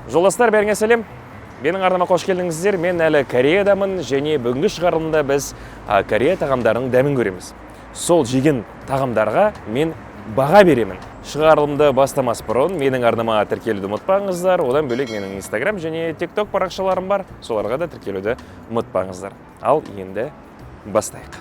Жолдастар, бәріңе сәлем! Менің арнама қош келдіңіздер. Мен әлі Кореядамын және бүгінгі шығарылымда біз корея тағамдарының дәмін көреміз. Сол жеген тағамдарға мен баға беремін. Шығарылымды бастамас бұрын менің арнама тіркелуді ұмытпаңыздар. Одан бөлек менің Инстаграм және ТикТок парақшаларым бар. Соларға да тіркелуді ұмытпаңыздар. Ал енді бастайық.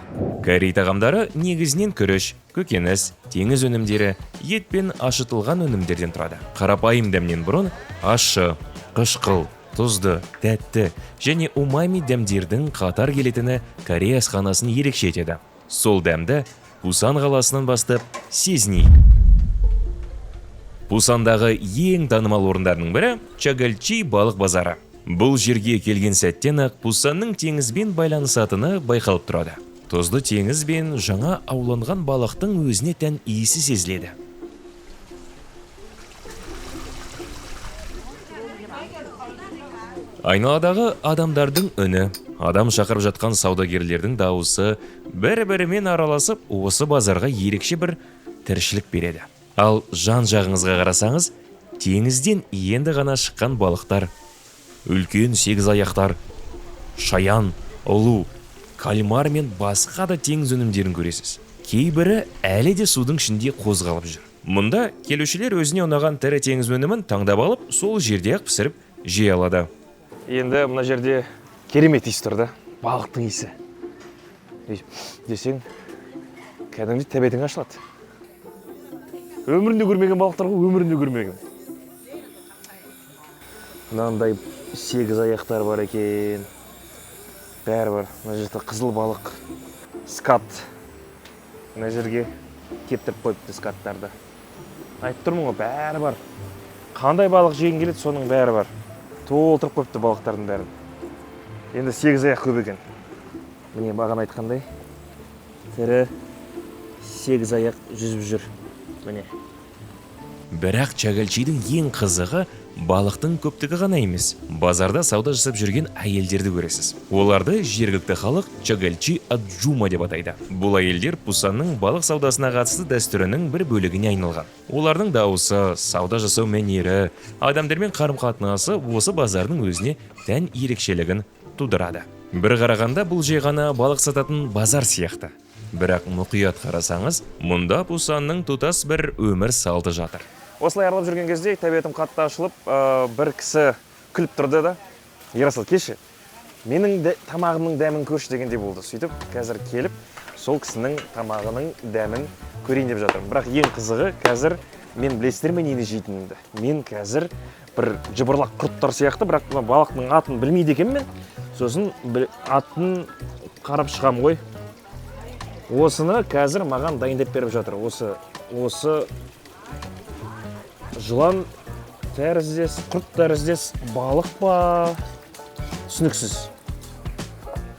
Корей тағамдары негізінен күріш, көкөніс, теңіз өнімдері, ет пен ашытылған өнімдерден тұрады. Қарапайым дәмнен бұрын ащы, қышқыл, тұзды, тәтті және умами дәмдердің қатар келетіні корея асханасын ерекше етеді. Сол дәмді Пусан қаласынан бастап сезінейік. Пусандағы ең танымал орындарының бірі — Чагальчи балық базары. Бұл жерге келген сәттен ақ Пусанның теңізбен байланысатыны байқалып тұрады. Тұзды теңіз бен жаңа ауланған балықтың өзіне тән иісі сезіледі. Айналадағы адамдардың үні, адам шақырып жатқан саудагерлердің дауысы бір-бірімен араласып, осы базарға ерекше бір тіршілік береді. Ал жан жағыңызға қарасаңыз, теңізден енді ғана шыққан балықтар, үлкен сегіз аяқтар, шаян, ұлу, кальмар мен басқа да теңіз өнімдерін көресіз. Кейбірі әлі де судың ішінде қозғалып жүр. Мұнда келушілер өзіне ұнаған тірі теңіз өнімін таңдап алып, сол жерде ақ пісіріп жей алады. Енді мына жерде керемет иіс тұр да, балықтың иісі десең, кәдімгідей тәбетің ашылады. Өмірінде көрмеген балықтар ғой, өмірінде көрмеген. Мынандай сегіз аяқтар бар екен, бәрі бар. Мына жерде қызыл балық, скат. Мына жерге кептіріп қойыпты скаттарды. Айтып тұрмын ғой, бәрі бар. Қандай балық жегің келеді, соның бәрі бар. Толтырып қойыпты балықтардың бәрін. Енді сегіз аяқ көп екен. Міне, бағана айтқандай, тірі сегіз аяқ жүзіп жүр, міне. Бірақ Чагальчидің ең қызығы балықтың көптігі ғана емес. Базарда сауда жасап жүрген әйелдерді көресіз. Оларды жергілікті халық чагальчи аджума деп атайды. Бұл әйелдер Пусанның балық саудасына қатысты дәстүрінің бір бөлігіне айналған. Олардың дауысы, сауда жасау мәнері, адамдармен қарым қатынасы осы базардың өзіне тән ерекшелігін тудырады. Бір қарағанда, бұл жай ғана балық сататын базар сияқты, бірақ мұқият қарасаңыз, мұнда Пусанның тұтас бір өмір салты жатыр. Осылай аралап жүрген кезде тәбетім қатты ашылып, бір кісі күліп тұрды да: «Ерасыл, келші, менің де, тамағымның дәмін көрші», — дегендей болды. Сөйтіп қазір келіп, сол кісінің тамағының дәмін көрейін деп жатырмын. Бірақ ең қызығы, қазір мен, білесіздер ме, нені жейтінімді? Мен қазір бір жыбырлақ құрттар сияқты, бірақ мына балықтың атын білмейді екенмін мен. Сосын атын қарап шығамын ғой. Осыны қазір маған дайындап беріп жатыр. Осы жылан тәріздес, құрт тәріздес балық па, түсініксіз.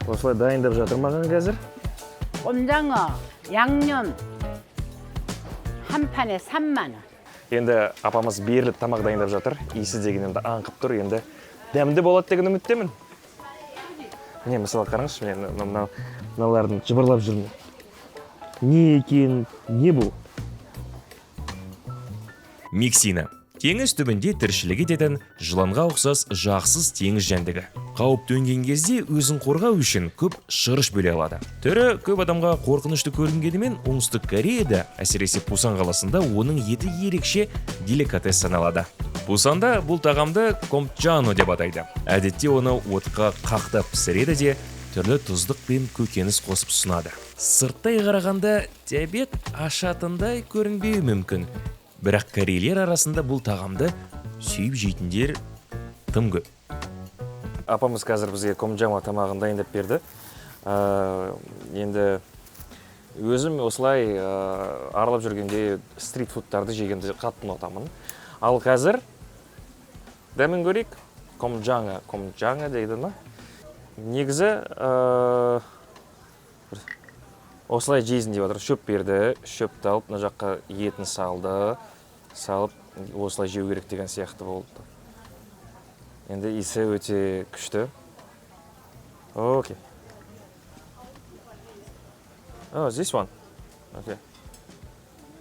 Осылай дайындап жатыр маған қазір. 꼼장어 양념 한 판에 3만 원. Енді апамыз беріліп тамақ дайындап жатыр. Иісі деген енді аңқып тұр. Енді дәмді болады деген үміттемін. Міне, мысалы, қараңызшы, мен мыналардың жыбырлап жүрмін. Не екен, не бұл? Миксина — теңіз түбінде тіршілік ететін жыланға ұқсас жақсыз теңіз жәндігі. Қауіп төнген кезде өзін қорғау үшін көп шырыш бөле алады. Түрі көп адамға қорқынышты көрінгенімен, Оңтүстік Кореяда, әсіресе Пусан қаласында оның еті ерекше деликатес саналады. Пусанда бұл тағамды комчано деп атайды. Әдетте оны отқа қақтап пісіреді де, түрлі тұздық пен көкөніс қосып ұсынады. Сырттай қарағанда тәбет ашатындай көрінбеуі мүмкін, бірақ корейлер арасында бұл тағамды сүйіп жейтіндер тым көп. Апамыз қазір бізге комджама тамағын дайындап берді. Енді өзім осылай аралап жүргенде стрит фудтарды жегенді қатты ұнатамын. Ал қазір дәмін көрейік. Комджаңа, комджаңа дейді ма негізі? Осылай жейсің деп жатыр. Шөп берді, шөпті алып, мына жаққа етін салды. Салып, осылай жеу керек деген сияқты болды. Енді иісі өте күшті. Окей. Oh, this one. Okay.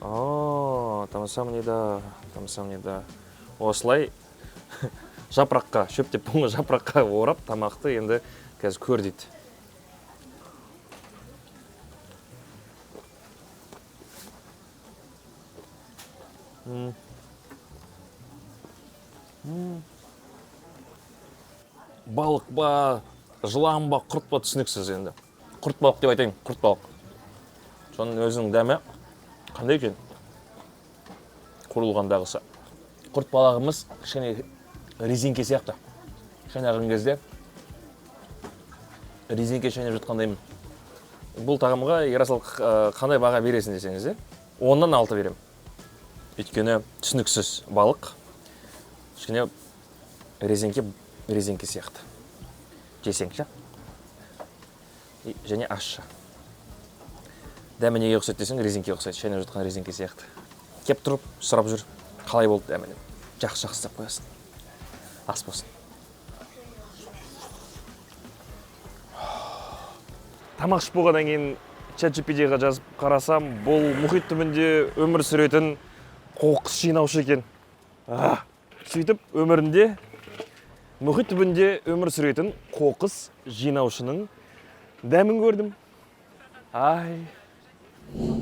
О, тамсамнида, тамсамнида. Осылай. Жапыраққа, шөп деп бұны жапыраққа орап тамақты енді қазір көр дейді. Балық па, жылан ба, құрт па түсініксіз енді. Құрт балық деп айтайын, құрт балық. Соның өзінің дәмі қандай екен? Қуырылғандағысы. Құрт балығымыз кішкене резинке сияқты. Шайнаған кезде резинке шайнап жатқандаймын. Бұл тағамға Ерасыл қандай баға бересің десеңіз, 10-нан 6 беремін. Өйткені түсініксіз балық, кішкене резинке сияқты. Жесең ше. Және ащы. Дәмі неге ұқсайды десең, резинке ұқсайды, шайнап жатқан резинке сияқты. Кеп тұрып, сұрап жүр, қалай болды дәмі деп. Жақсы-жақсы деп қоясың. Ас болсын. Тамақ ішіп болғаннан кейін ChatGPT-ға жазып қарасам, бұл мұхит түбінде өмір сүретін қоқыс жинаушы екен. Сөйтіп өмірінде мұхит түбінде өмір сүретін қоқыс жинаушының дәмін көрдім. Ай.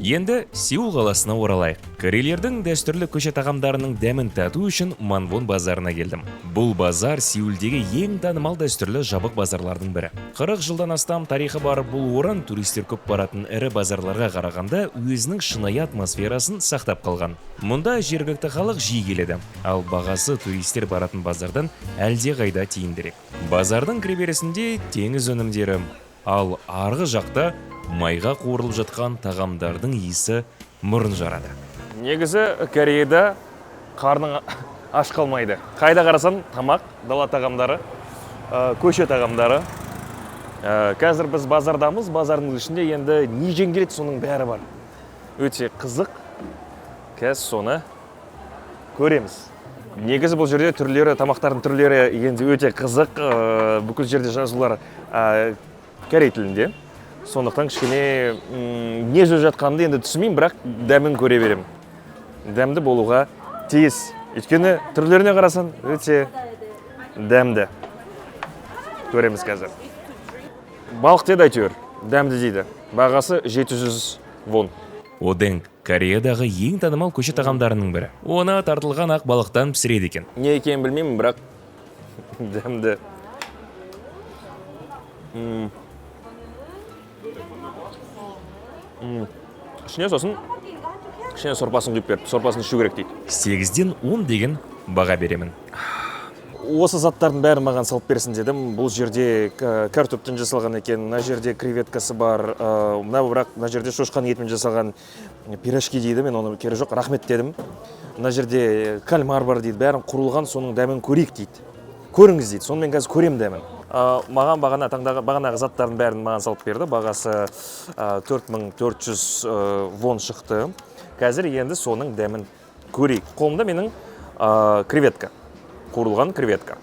Енді Сеул қаласына оралайық. Корейлердің дәстүрлі көше тағамдарының дәмін тату үшін Манвон базарына келдім. Бұл базар Сеулдегі ең танымал дәстүрлі жабық базарлардың бірі. 40 жылдан астам тарихы бар бұл орын туристер көп баратын ірі базарларға қарағанда өзінің шынайы атмосферасын сақтап қалған. Мұнда жергілікті халық жиі келеді, ал бағасы туристер баратын базардан әлдеқайда тиімдірек. Базардың кіреберісінде теңіз өнімдері, ал арғы жақта майға қуырылып жатқан тағамдардың иісі мұрын жарады. Негізі Кореяда қарның аш қалмайды. Қайда қарасаң тамақ, дала тағамдары, көше тағамдары. Қазір біз базардамыз, базардың ішінде енді не жең келеді соның бәрі бар. Өте қызық. Қазір соны көреміз. Негізі бұл жерде түрлері, тамақтардың түрлері енді өте қызық. Бүкіл жерде жазулар корей тілінде. Сондықтан кішкене не жеп жатқанымды енді түсінбеймін, бірақ дәмін көре беремін. Дәмді болуға тиіс. Өйткені түрлеріне қарасаң өте дәмді. Көреміз қазір. Балық деді әйтеуір, дәмді дейді. Бағасы 700 вон. Оденг Кореядағы ең танымал көше тағамдарының бірі. Оны тартылған ақ балықтан пісіреді екен. Не екенін білмеймін, бірақ дәмді. Ішіне сосын кішкене сорпасын құйып берді. Сорпасын ішу керек дейді. 8-ден 10 деген баға беремін. Осы заттардың бәрін маған салып берсін дедім. Бұл жерде картоптан жасалған екен, мына жерде креветкасы бар, мына бірақ мына жерде шошқаның етімен жасалған пирожки дейді, мен оны керегі жоқ, рахмет дедім. Мына жерде кальмар бар дейді, бәрін құрылған, соның дәмін көрейік дейді. Көріңіз дейді, соны мен қазір көремін дәмін. Маған бағана таңдағы, бағанағы заттардың бәрін маған салып берді. Бағасы 4400 вон шықты. Қазір енді соның дәмін көрейік. Қолымда менің креветка. Қуырылған креветка.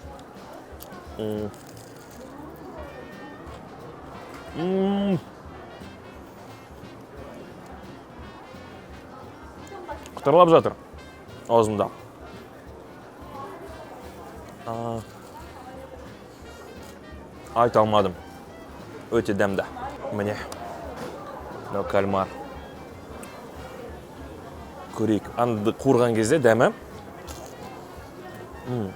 Қытырлап жатыр аузымда. Айта алмадым. Өте дәмді. Міне. Мынау кальмар. Көрейік. Анды қуырған кезде дәмі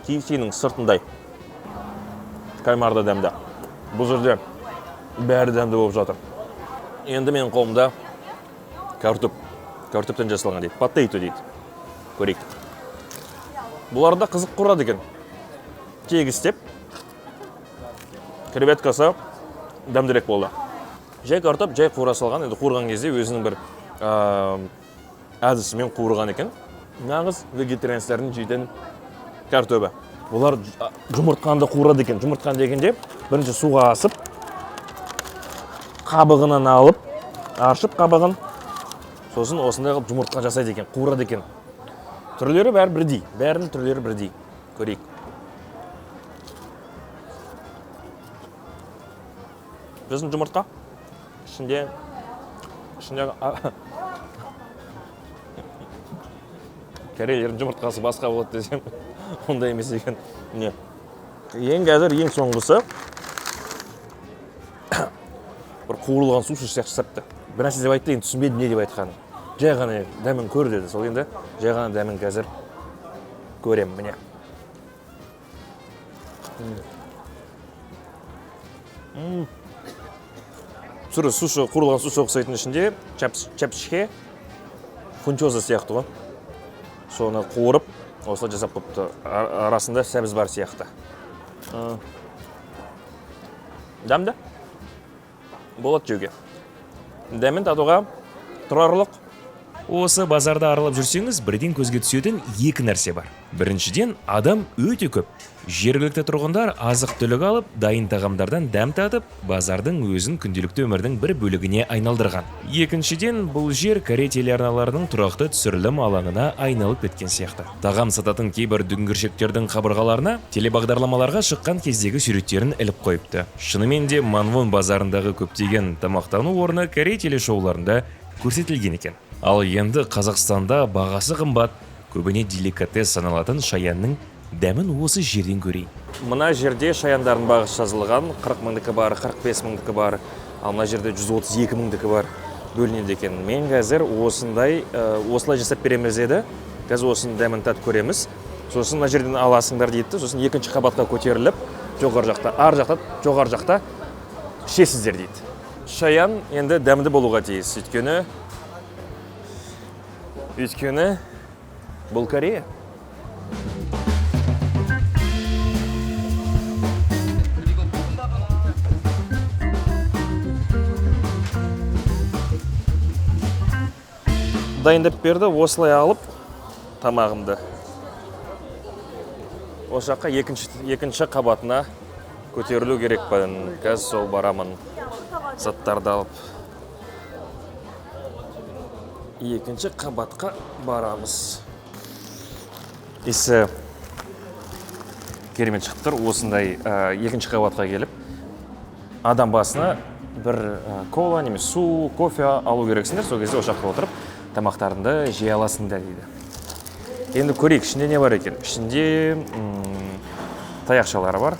KFC-нің сыртындай. Кальмар да дәмді. Бұл жерде бәрі дәмді болып жатыр. Енді менің қолымда картоп. Картоптан жасалған дейді. Potato дейді. Көрейік. Бұлар да қызық қуырады екен. Тегістеп. Креветкасы дәмдірек болды. Жай картоп, жай қуыра салған. Енді қуырған кезде өзінің бір әдісімен қуырған екен. Нағыз вегетарианецтердің жейтін картобы. Бұлар жұмыртқаны да қуырады екен. Жұмыртқаны дегенде бірінші суға асып, қабығынан алып, аршып қабығын, сосын осындай қылып жұмыртқа жасайды екен, қуырады екен. Түрлері бәрі бірдей, бәрінің түрлері бірдей. Көрейік. Біздің жұмыртқа ішінде корейлердің жұмыртқасы басқа болады десем, ондай емес екен. Не? Ең қазір ең соңғысы бір қуырылған суши сияқты жасапты. Бір нәрсе деп айтты, енді түсінбедім не деп айтқанын. Жай ғана дәмін көр деді. Сол енді жай ғана дәмін қазір көремін, міне. Түрі суши, қуырылған суши ұқсайтын, ішінде чапчхе, фунчоза сияқты ғой. Соны қуырып, осылай жасап қойыпты. Арасында сәбіз бар сияқты. Дәмді. Болады жеуге. Дәмін татуға тұрарлық. Осы базарда аралап жүрсеңіз, бірден көзге түсетін екі нәрсе бар. Біріншіден, адам өте көп. Жергілікті тұрғындар азық түлік алып, дайын тағамдардан дәм татып, базардың өзін күнделікті өмірдің бір бөлігіне айналдырған. Екіншіден, бұл жер Корей телеарналарының тұрақты түсірілім алаңына айналып кеткен сияқты. Тағам сататын кейбір дүңгіршектердің қабырғаларына телебағдарламаларға шыққан кездегі суреттерін іліп қойыпты. Шынымен де, Манвон базарындағы көптеген тамақтану орны Корей телешоуларында көрсетілген екен. Ал енді Қазақстанда бағасы қымбат, көбіне деликатес саналатын шаянның дәмін осы жерден көрейін. Мына жерде шаяндардың бағасы жазылған. 40 мыңдікі бар, 45 мыңдікі бар, ал мына жерде 132 мыңдікі бар бөлінеді екен. Мен қазір осындай, осылай жасап береміз деді. Қазір осының дәмін татып көреміз. Сосын мына жерден аласыңдар дейді. Сосын екінші қабатқа көтеріліп, жоғары жақта, ар жақта, жоғары жақта ішесіздер дейді. Шаян енді дәмді болуға тиіс, өйткені бұл Корея. Дайындап берді, осылай алып тамағымды. Осы жаққа екінші қабатына көтерілу керекпін. Қазір сол барамын, заттарды алып. Екінші қабатқа барамыз. Иісі керемет шығып тұр. Осындай, екінші қабатқа келіп, адам басына бір кола немесе су, кофе алу керексіңдер. Сол кезде осы жақта отырып тамақтарыңды жей аласыңдар дейді. Енді көрейік, ішінде не бар екен. Ішінде таяқшалары бар.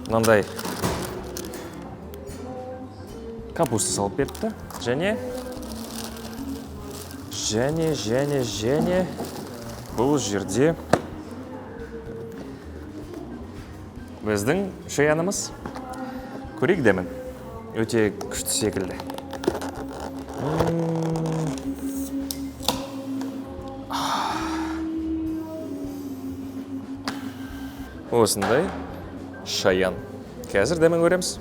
Мынандай капуста салып беріпті. Және бұл жерде біздің шаянымыз. Көрейік дәмін. Өте күшті секілді. Осындай шаян. Қазір дәмін көреміз.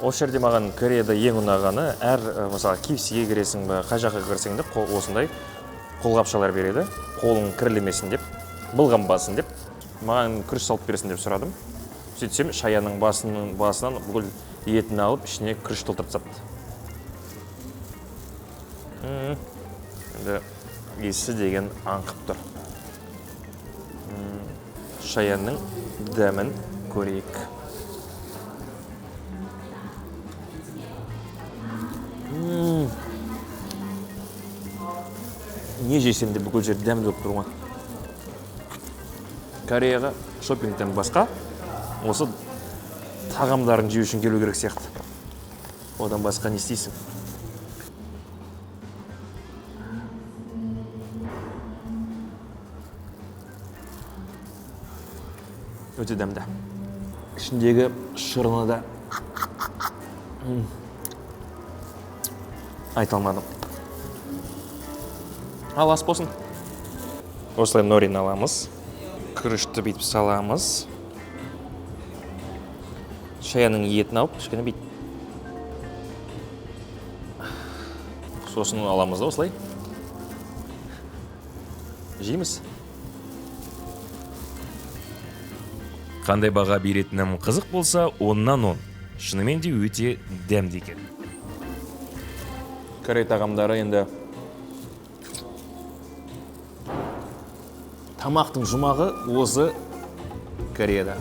Осы жерде маған Кореяда ең ұнағаны, әр, мысалы, KFC-ге кіресің бе, қай жаққа кірсең де, осындай қолғапшалар береді. Қолың кірлемесін деп, былғанбасын деп. Маған күріш салып бересің деп сұрадым. Сөйтсем, шаянның басынан бүкіл етін алып, ішіне күріш толтырып тастапты. Енді иісі деген аңқып тұр. Шаянның дәмін көрейік. Не жесем де бүкіл жер дәмді болып тұр ғой. Кореяға шопингтен басқа осы тағамдарын жеу үшін келу керек сияқты. Одан басқа не істейсің? Өте дәмді. Ішіндегі шырыны да айта алмадым. Ал ас болсын. Осылай норин аламыз. Күрішті бүйтіп саламыз. Шаянның етін алып, кішкене бүйтіп. Сосын аламыз да осылай. Жейміз. Қандай баға беретінім қызық болса, оннан он. Шынымен де өте дәмді екен. Корей тағамдары енді тамақтың жұмағы осы Кореяда.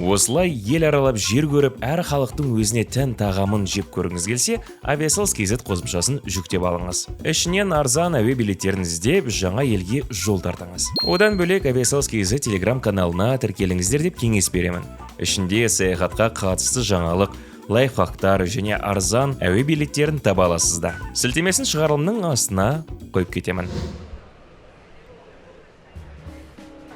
Осылай ел аралап, жер көріп, әр халықтың өзіне тән тағамын жеп көргіңіз келсе, Aviasales KZ қосымшасын жүктеп алыңыз. Ішінен арзан әуе билеттерін іздеп, жаңа елге жол тартыңыз. Одан бөлек, Aviasales KZ телеграм каналына тіркеліңіздер деп кеңес беремін. Ішінде саяхатқа қатысты жаңалық, лайфхактар және арзан әуе билеттерін таба аласыздар. Сілтемесін шығарылымның астына қойып кетемін.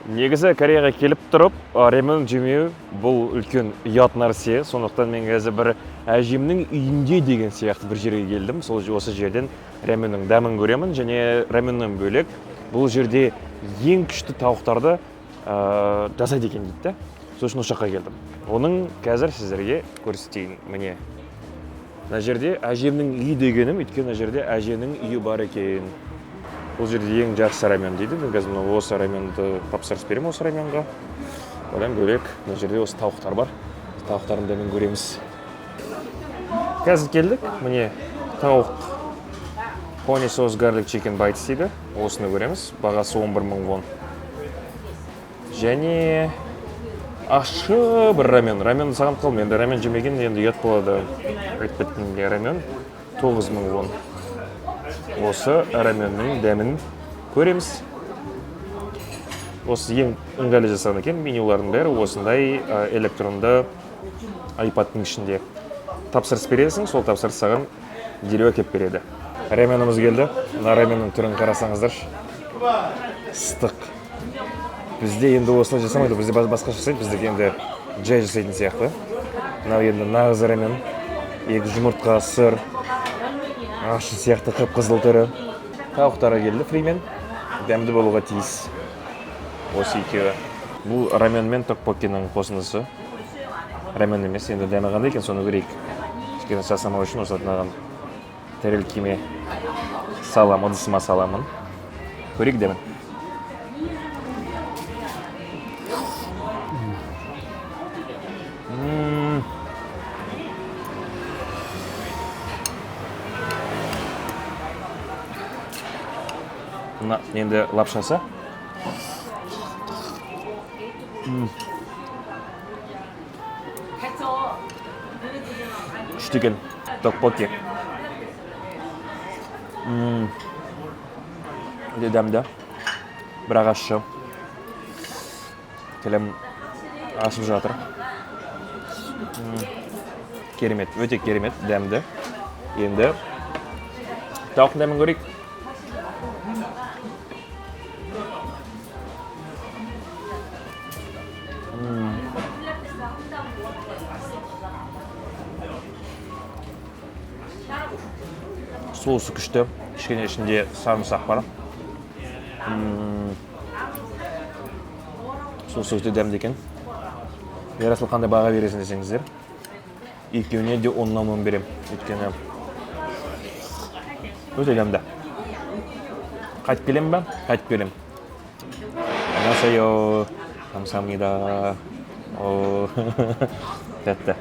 Негізі Кореяға келіп тұрып рамен жемеу — бұл үлкен ұят нәрсе. Сондықтан мен қазір бір әжемнің үйінде деген сияқты бір жерге келдім. Сол осы жерден раменнің дәмін көремін. Және раменнен бөлек, бұл жерде ең күшті тауықтарды жасайды екен дейді да. Сол үшін осы жаққа келдім. Оның қазір сіздерге көрсетейін. Міне, мына жерде әжемнің үйі дегенім, өйткені мына жерде әженің үйі бар екен. Бұл жерде ең жақсы рамен дейді. Мен қазір мына осы раменді тапсырыс беремін, осы раменға. Одан бөлек, мына жерде осы тауықтар бар. Тауықтардың дәмін көреміз. Қазір келдік. Міне, тауық honey sauce garlic chicken bites дейді. Осыны көреміз. Бағасы 11 мың вон. Және ащы бір рамен. Раменді сағынып қалдым. Енді рамен жемеген енді ұят болады айтып кеткенге. Рамен 9 мың вон. Осы раменнің дәмін көреміз. Осы ең ыңғайлы жасаған екен. Менюлардың бәрі осындай электронды айпадтың ішінде. Тапсырыс бересің, сол тапсырыс саған дереу әкеліп береді. Раменіміз келді. Мына раменнің түрін қарасаңыздаршы. Ыстық. Бізде енді осылай жасамайды, бізде басқаша жасайды. Біздікі енді жай жасайтын сияқты. Мынау енді нағыз рамен. Екі жұмыртқа, сыр, ащы сияқты қып қызыл түрі. Тауықтары келді фримен. Дәмді болуға тиіс осы екеуі. Бұл рамен мен токпоккиның қосындысы. Рамен емес енді, дәмі қандай екен, соны көрейік. Кішкене жасамау үшін осы мынаған тәрелкеме саламын, ыдысыма саламын. Көрейік дәмін. Мына енді лапшасы. Күшті екен токпокки. Өте дәмді, бірақ ащы. Тілім ашып жатыр. Керемет, өте керемет дәмді. Енді тауықтың дәмін көрейік. Соусы күшті, кішкене ішінде сарымсақ бар. Соусы өте дәмді екен. Ерасыл, қандай баға бересің десеңіздер, екеуіне де 10-нан 10 беремін, өйткені өте дәмді. Қайтып келемін ба? Қайтып келемін. 안녕하세요. 감사합니다. О, тәтті.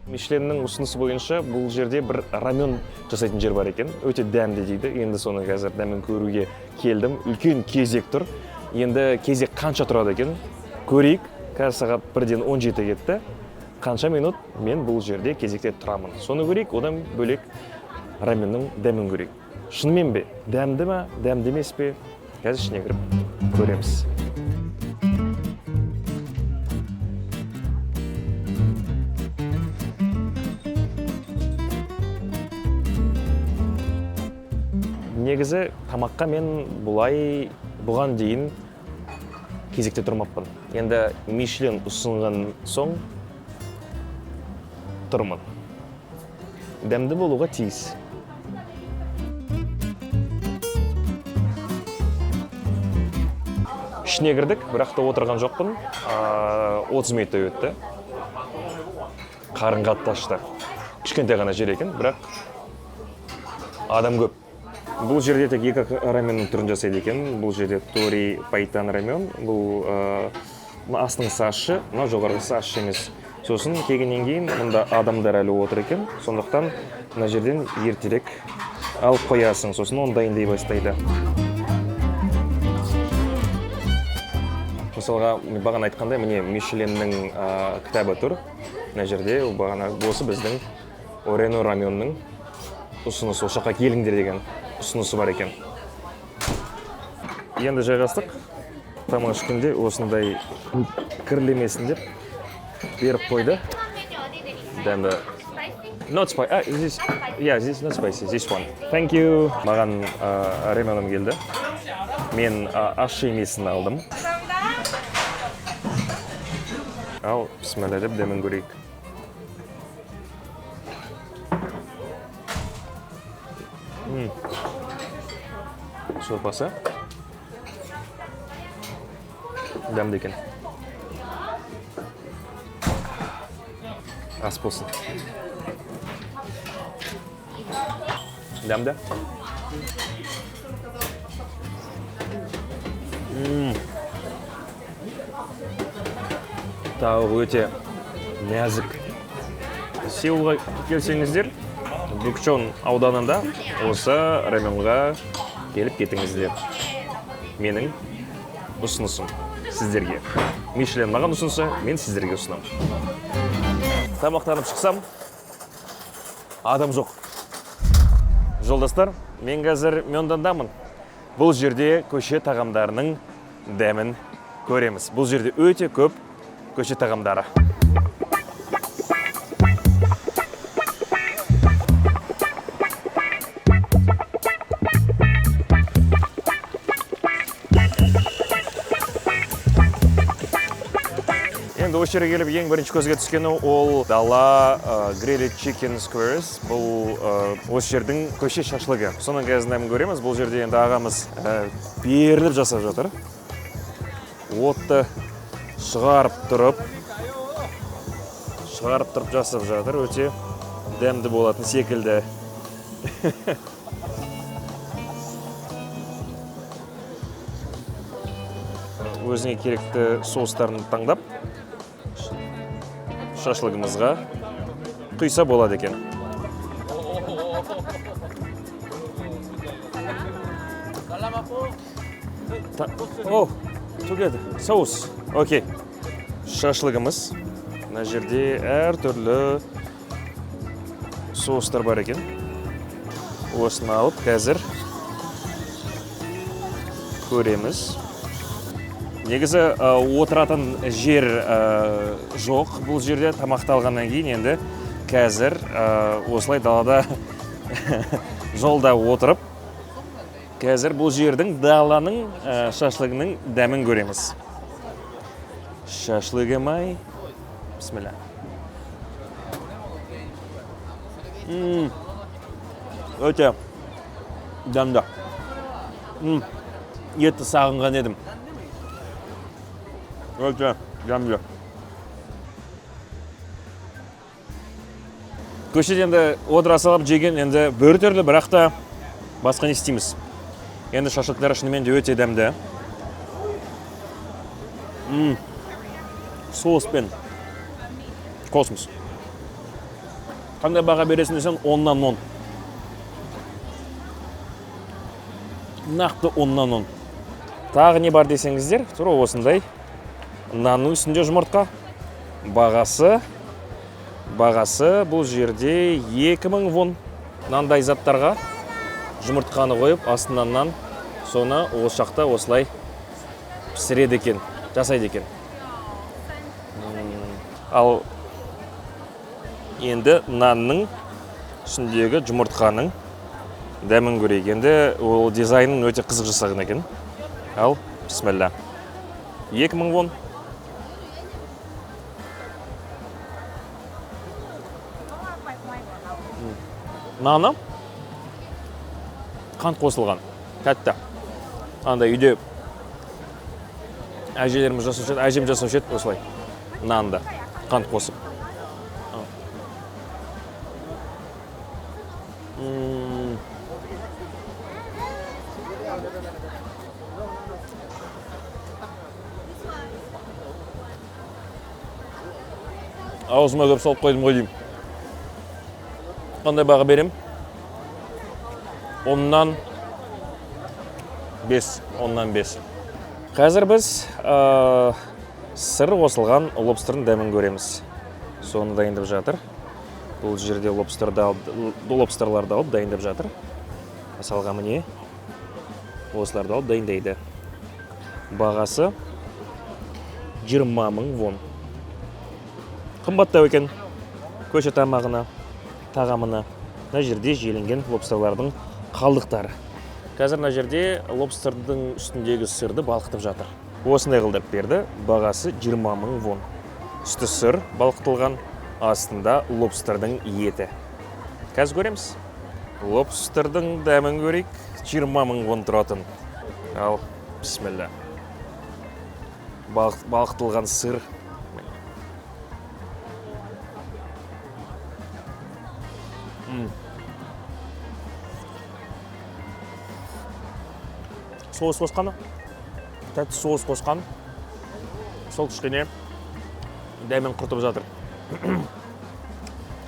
Мишленнің ұсынысы бойынша бұл жерде бір рамен жасайтын жер бар екен. Өте дәмді дейді. Енді соны қазір дәмін көруге келдім. Үлкен кезек тұр. Енді кезек қанша тұрады екен? Көрейік. Қазір сағат 1-ден 17 кетті. Қанша минут мен бұл жерде кезекте тұрамын? Соны көрейік. Одан бөлек, раменнің дәмін көрейік. Шынымен бе? Дәмді ма? Дәмді емес пе? Қазір ішіне кіріп көреміз. Негізі тамаққа мен бұлай бұған дейін кезекте тұрмаппын. Енді Мишлен ұсынған соң тұрмын. Дәмді болуға тиіс. Ішіне кірдік, бірақ та отырған жоқпын. 30 минуттай өтті. Қарын қатты ашты. Кішкентай ғана жер екен, бірақ адам көп. Бұл жерде тек екі раменнің түрін жасайды екен. Бұл жерде тори пайтан рамен. Бұл мына астыңғысы ащы, мына жоғарғысы ащы емес. Сосын келгеннен кейін мұнда адамдар әлі отыр екен. Сондықтан мына жерден ертерек алып қоясың. Сосын оны дайындай бастайды. Мысалға, бағана айтқандай, міне, Мишленнің кітабы тұр мына жерде. Бағана осы біздің Орено раменнің ұсынысы, осы жаққа келіңдер деген ұсынысы бар екен. Енді жайғастық. Тамақ ішкенде осындай кірлемесін деп беріп қойды. Дәмді. Not spicy. А, здесь, yeah, здесь not spicy. This one. Thank you. Маған раменім келді. Мен ащы емесін алдым. Ал, бісміллә деп дәмін көрейік. Сорпасы дәмді екен. Ас болсын. Дәмді. Тауық өте нәзік. Сеулға келсеңіздер, Букчон ауданында осы раменға келіп кетіңіздер. Менің ұсынысым сіздерге. Мишлен маған ұсынса, мен сіздерге ұсынамын. Тамақтанып шықсам, адам жоқ. Жолдастар, мен қазір Мёндондамын. Бұл жерде көше тағамдарының дәмін көреміз. Бұл жерде өте көп көше тағамдары. Енді осы жерге келіп, ең бірінші көзге түскені ол дала grilled chicken skewers. Бұл осы жердің көше шашлыгі. Соның қазір дәмін көреміз. Бұл жерде енді ағамыз беріліп жасап жатыр. Отты шығарып тұрып жасап жатыр. Өте дәмді болатын секілді. Өзіңе керекті соустарын таңдап, шашлығымызға құйса болады екен. О, together. Соус. Окей. Шашлығымыз. Мына жерде әртүрлі соустар бар екен. Осыны алып қазір көреміз. Негізі отыратын жер жоқ бұл жерде. Тамақты алғаннан кейін енді қазір осылай далада, жолда отырып, қазір бұл жердің, даланың шашлығының дәмін көреміз. Шашлығым ай. Бісміллә. Өте дәмді. Етті сағынған едім. Өте дәмді. Көшеде енді отыра салып жеген енді бір түрлі, бірақ та басқа не істейміз? Енді шашлықтар шынымен де өте дәмді. Соуспен космос. Қандай баға бересің десең, 10-нан 10. Нақты 10-нан 10. Тағы не бар десеңіздер, тура осындай нанның үстінде жұмыртқа. Бағасы бұл жерде 2000 вон. Мынандай заттарға жұмыртқаны қойып, астынан нан, соны осы жақта осылай пісіреді екен, жасайды екен. Ал енді нанның үстіндегі жұмыртқаның дәмін көрейік. Енді ол дизайнын өте қызық жасаған екен. Ал, бісміллә. 2000 вон. Наны қант қосылған, тәтті. Андай үйде әжелеріміз жасаушы еді, әжем жасаушы еді осылай нанды қант қосып. Аузыма көп салып қойдым ғой деймін. Қандай баға берем? 10-нан 5, 10-нан 5. Қазір біз сыр қосылған лобстердің дәмін көреміз. Соны дайындап жатыр. Бұл жерде лобстерларды алып дайындап жатыр. Мысалға, міне, осыларды алып дайындайды. Бағасы 20 мың вон. Қымбаттау екен көше тағамына. Мына жерде желінген лобстерлардың қалдықтары. Қазір мына жерде лобстердің үстіндегі сырды балқытып жатыр. Осындай қылдырып берді. Бағасы 20 мың вон. Үсті сыр балқытылған, астында лобстердің еті. Қазір көреміз. Лобстердің дәмін көрейік. 20 мың вон тұратын. Ал, бісміллә. Балқытылған сыр. Соус қосқаны, тәтті соус қосқан, сол кішкене дәмін құртып жатыр.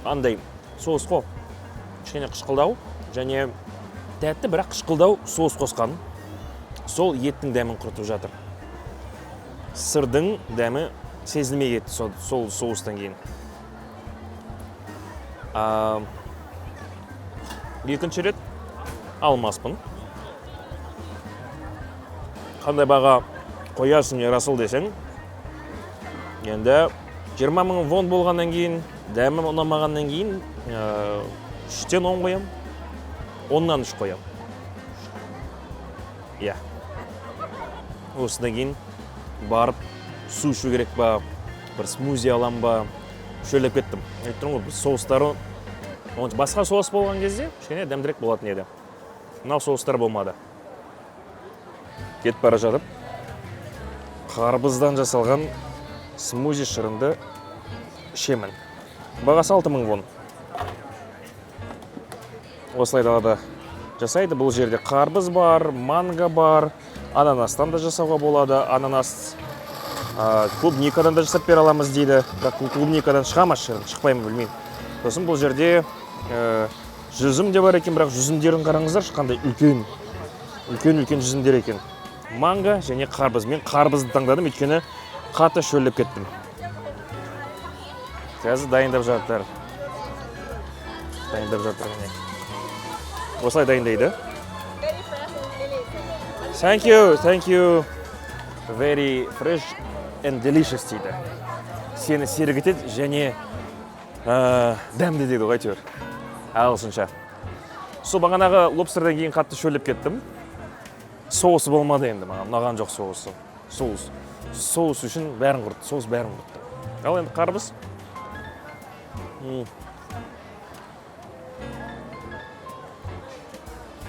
Андай соус қой, кішкене қышқылдау және тәтті, бірақ қышқылдау соус қосқан, сол еттің дәмін құртып жатыр. Сырдың дәмі сезілмей кетті сол соустан кейін. Екінші рет алмаспын. Қандай баға қоясың, Ерасыл, десең, енді 20 мың вон болғаннан кейін, дәмі ұнамағаннан кейін, 3-тен 10 қоямын, 10-нан 3 қоямын, иә. Осыдан кейін барып су ішу керек па, бір смузи алам ба, шөлдеп кеттім. Айтып тұрмын ғой, бір соустары онша. Басқа соус болған кезде кішкене дәмдірек болатын еді, мынау соустар болмады. Кетіп бара жатып қарбыздан жасалған смузи шырынды ішемін. Бағасы 6000 вон. Осылай далада жасайды. Бұл жерде қарбыз бар, манго бар, ананастан да жасауға болады. Ананас, клубникадан да жасап бере аламыз дейді, бірақ клубникадан шыға ма шырын, шықпай ма, білмеймін. Сосын бұл жерде жүзім де бар екен, бірақ жүзімдерін қараңыздаршы, қандай үлкен, үлкен, үлкен жүзімдер екен. Манго және қарбыз. Мен қарбызды таңдадым, өйткені қатты шөлдеп кеттім. Қазір дайындап жатыр, дайындап жатыр. Міне, осылай дайындайды. Thank you, thank you. Very fresh and delicious дейді. Сені сергітеді және дәмді дейді ғой әйтеуір ағылшынша. Сол бағанағы лобстерден кейін қатты шөлдеп кеттім. Соусы болмады енді, маған ұнаған жоқ соусы. Соус үшін бәрін құртты, соус бәрін құртты. Ал енді қарбыз.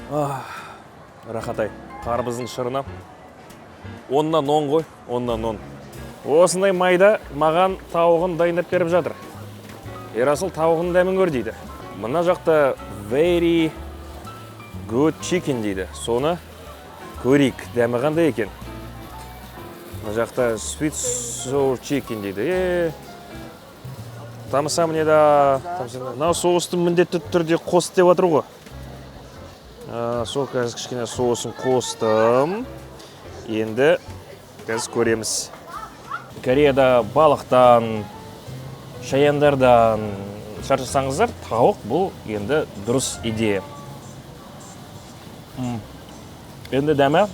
Ах, рахат ай, қарбыздың шырыны. 10-нан 10 ғой, 10-нан 10. Осындай майда маған тауығын дайындап беріп жатыр. Ерасыл, тауығының дәмін көр дейді. Мына жақта very good chicken дейді. Соны көрейік, дәмі қандай екен. Мына жақта sweet sour chicken дейді. Тамсамнеда. Мынау соусты міндетті түрде қос деп жатыр ғой. Сол қазір кішкене соусын қостым. Енді қазір көреміз. Кореяда балықтан, шаяндардан шаршасаңыздар, тауық бұл енді дұрыс идея. Енді дәмі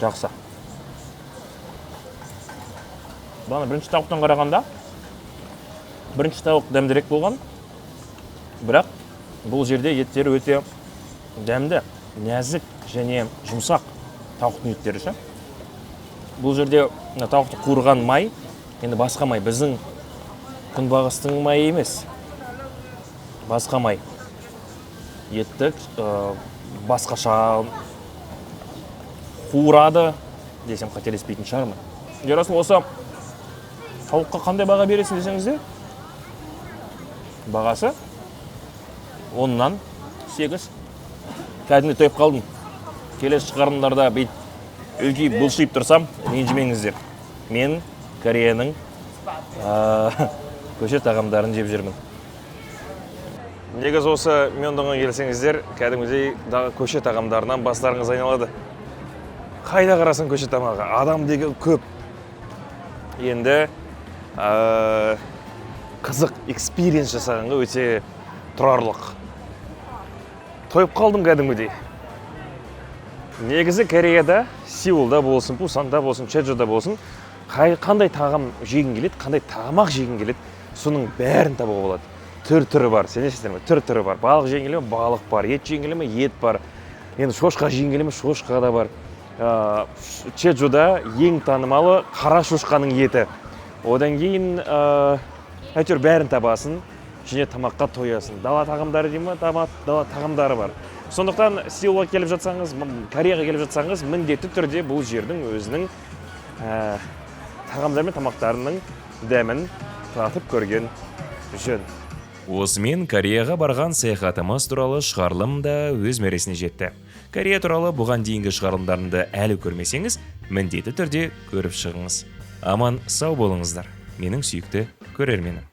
жақсы. Бағана бірінші тауықтан қарағанда бірінші тауық дәмдірек болған. Бірақ бұл жерде еттері өте дәмді, нәзік және жұмсақ тауықтың еттері ше. Бұл жерде мына тауықты қуырған май, енді басқа май, біздің күнбағыстың майы емес. Басқа май. Етті басқаша қуырады десем, қателеспейтін шығармын. Ерасыл, осы тауыққа қандай баға бересің десеңіздер, бағасы 10-нан 8. Кәдімгі тойып қалдым. Келесі шығарылымдарда бүйтіп үлкейіп бұлшиып тұрсам, ренжімеңіздер. Мен Кореяның көше тағамдарын жеп жүрмін. Негізі осы Мёндонға келсеңіздер, кәдімгідей көше тағамдарынан бастарыңыз айналады. Қайда қарасаң, көше тамағы, адам деген көп. Енді қызық experience жасағанға өте тұрарлық. Тойып қалдым кәдімгідей. Негізі Кореяда, Сеулда болсын, Пусанда болсын, Чеджуда болсын, қандай тағам жегің келеді, қандай тамақ жегің келеді, соның бәрін табуға болады. Түр түрі бар, сенесіздер ме, түр түрі бар. Балық жегің келе ме, балық бар, ет жегің келе ме, ет бар, енді шошқа жегің келе ме, шошқа да бар. Чеджуда ең танымалы қара шошқаның еті. Одан кейін әйтеуір бәрін табасың және тамаққа тоясың. Дала тағамдары дей ма, дала тағамдары бар. Сондықтан Сеулға келіп жатсаңыз, Кореяға келіп жатсаңыз, міндетті түрде бұл жердің өзінің тағамдары мен тамақтарының дәмін татып көрген жөн. Осымен Кореяға барған саяхатымыз туралы шығарылым да өз мәресіне жетті. Корея туралы бұған дейінгі шығарылымдарымды әлі көрмесеңіз, міндетті түрде көріп шығыңыз. Аман сау болыңыздар, менің сүйікті көрерменім.